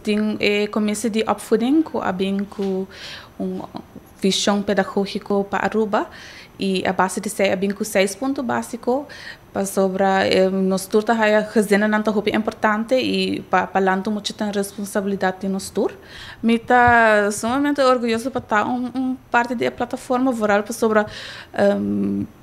Tin e Commissie di Opvoeding cu a bin cu un vision pedagogico pa Aruba y a base di esey a bin cu seis punto basico pasobra nos tur ta haya gezinnan ta hopi importante y pa lanta mucha tin responsabilidad di nos tur. Mi ta sumamente orguyoso pa ta un parti di e plataforma vooral pasobra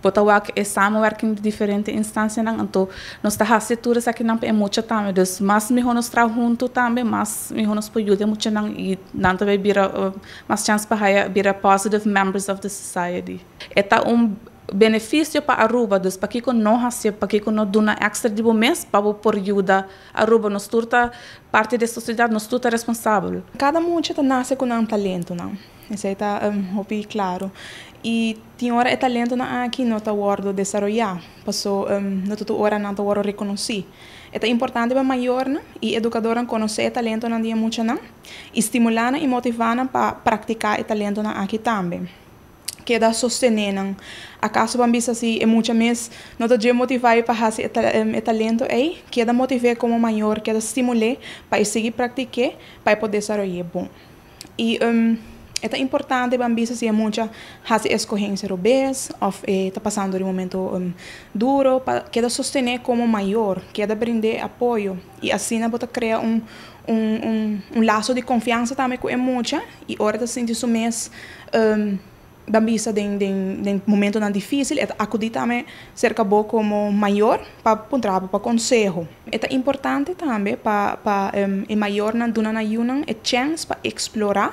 Bo ta wak e samenwerking di diferente instancianan, anto nos ta haci tur esakinan pa e mucha tambe. Dus mas miho nos traha hunto tambe, mas miho nos por yuda e muchanan y nan ta bay bira mas chance pa haya bira positive members of the society. E ta un beneficio pa Aruba, dus pakico no haci, pakico no duna extra di bo mes pa bo por yuda Aruba? Nos tur ta parti di e sociedad, nos tur ta responsabel. Cada mucha ta nace cu nan talentonan. Esei ta hopi claro. Y tin ora e talentonan aki no ta wordo desaroya, paso no ta tur ora nan ta wordo reconoci. E ta importante pa mayornan y educadornan conoce e talentonan di e muchanan y stimula nan y motiva nan pa practica e talentonan aki tambe. Keda sostene nan. Acaso ban bisa si e mucha mes no ta dje motiva pa haci e talento ey, keda motive como mayor, keda stimule pa e sigui practique pa e por desaroye bon. Y e ta importante ban bisa si e mucha haci escogencia robes of e ta pasando di un momento duro pa keda sostene como mayor, keda brind'e apoyo y asina bo ta crea un un un lazo di confiansa tambe cu e mucha y ora e ta sinti su mes Ban bisa den den den momentonan difícil e ta acudí tambe cerca bo como mayor pa puntra bo pa conseho. E ta importante tambe pa pa e mayornan duna nan yunan e chens pa explora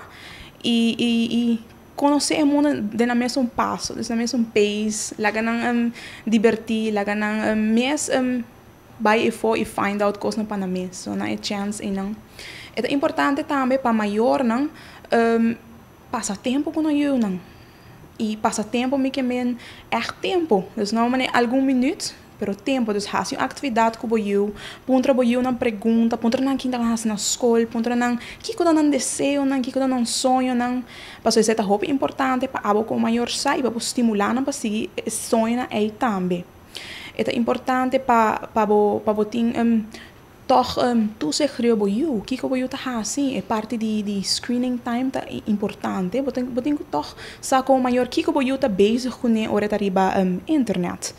y y y conoce e mundo den nan mesun paso, den nan mesun pace, laga nan diberti, laga nan mes bai efo y find out cosnan pa nan mes, so nan e chens eynan. E ta importante tambe pa mayornan Pasa tempu ku nan yunan. I pasa tempu mi ke men ègt tempu. Dus no manera algun minüt, pero tempu. Dus hasi un aktividat ku bo yu, puntra bo yunan pregunta, puntra nan kin ta hasi na skol, puntra nan kiko ta nan deseonan, kiko ta nan soñonan. Pasobra esei ta hopi importante pa abo komo mayor sa i pa bo stimulá nan pa sigui e soñonan ei tambe. E ta importante pa pa bo pa bo tin Tòg toezicht riba bo yu. Kiko bo yu ta hasi? E parti di di screening time ta importante. Bo tin bo tin ku tòg sa komo mayor kiko bo yu ta bezig kuné ora e ta riba internet.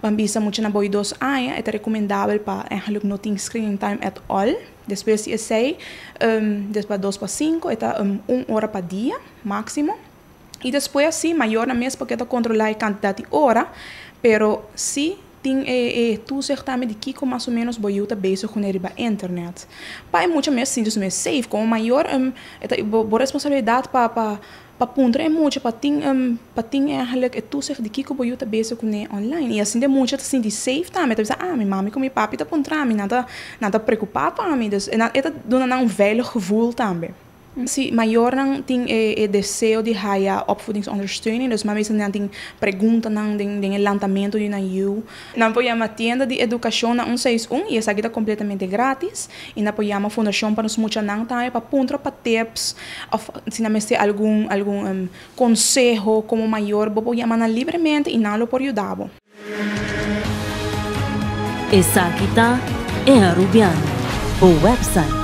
Ban bisa muchanan bou di dos aña e ta rekomendabel pa eigenlijk no tin screening time at all. Despues di esei despues dos pa sinku e ta un ora pa dia máksimo. I despues si mayornan mes por keda kontrolá e kantidat di ora, pero si Tin e e toezicht tambe di kiko mas o menos bo yu ta bezig kuné riba internet. Pa e mucha mes sinti su mes safe. Komo mayor e ta bo bo responsabilidat pa pa pa puntra e mucha pa tin pa tin eigenlijk e toezicht di kiko bo yu ta bezig kuné online. I asinta e mucha ta sinti safe tambe. E ta bisa, ah mi mami ku mi papi ta puntra mi, nan ta nan ta preokupá pa mi. Dus e nan e ta duna nan un veilig gevoel tambe. Si mayornan tin e deseo di haya opvoedingsondersteuning, dus mas biesnan nan tin preguntanan den e lantamentu di nan yu, nan por yama tienda di edukashon na un seis un i esaki ta kompletamente gratis i nan por yama Fundashon pa Nos Muchanan tambe pa puntra pa tips òf si nan mester algun algun konseho komo mayor bo por yama nan libremente i nan lo por yuda bo. Esaki ta E Arubiano, bo website.